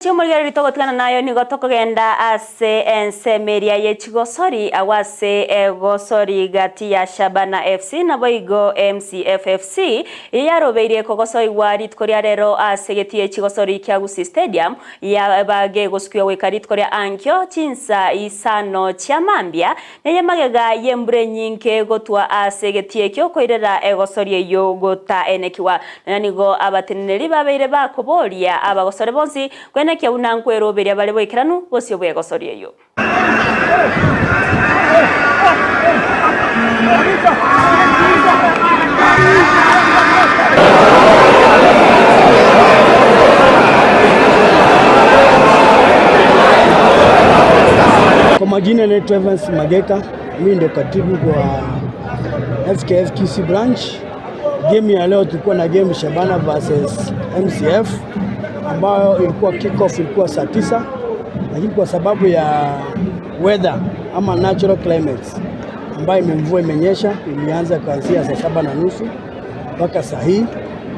Chiomorigereri togotigana nayo nigo tokogenda ase ensemo eria ye chigosori agwo ase egosori gati ya Shabana FC naboigo MCF FC eyio yarobeirie kogosoigwa rituko ria rero ase egetii chigosori kia Gusii Stadium yaba gegosukiwa goika rituko ria ankio chinsa isano chia mambia neye magega y'embura enyinge gotwa ase egetii ekio koirera egosori eyio gotaenekiwa. Nonya nigo abateneneri babeire bakoboria abagosore bonsi kwenekia buna nkweroberia bare boikeranu bosio bw'egosori eyio. Kwa majina naitwa Evans Mageka, mimi ndio katibu kwa FKF Kisii branch. Game ya leo tulikuwa na game Shabana versus MCF ambayo ilikuwa kick off ilikuwa saa 9, lakini kwa sababu ya weather ama natural climates ambayo imemvua imenyesha, ilianza kuanzia saa 7:30 mpaka saa hii.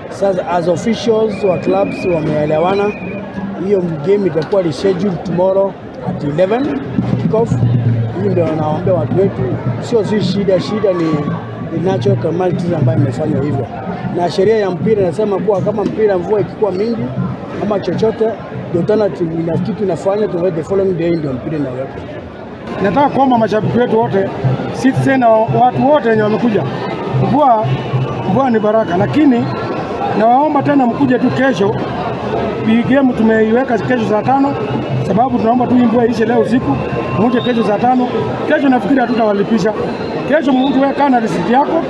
Sasa as officials wa clubs wameelewana, hiyo game itakuwa rescheduled tomorrow at 11 kick off. Hii ndio nawaambia watu wetu, sio si shida, shida ni natural calamities ambayo imefanywa hivyo, na sheria ya mpira inasema kuwa kama mpira mvua ikikuwa mingi ama chochote, the alternative ina kitu inafanya to the following day ndio mpira inawekwa. Nataka kuomba mashabiki wetu wote Citizen na watu wote wenye wamekuja, mvua mvua ni baraka, lakini nawaomba tena mkuje tu kesho. Hii game tumeiweka kesho saa 5 sababu tunaomba tu hii mvua ishe leo usiku, muje kesho saa 5. Kesho nafikiri hatutawalipisha. Kesho mtu wewe kaa na risiti yako,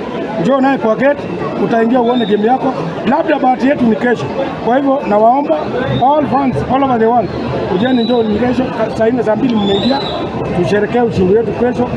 njoo naye kwa gate, utaingia uone game yako. Labda bahati yetu ni kesho. Kwa hivyo nawaomba all fans all over the world, kujeni, njoo ni kesho saa 4 saa 2 mmeingia, tusherekee ushindi wetu kesho.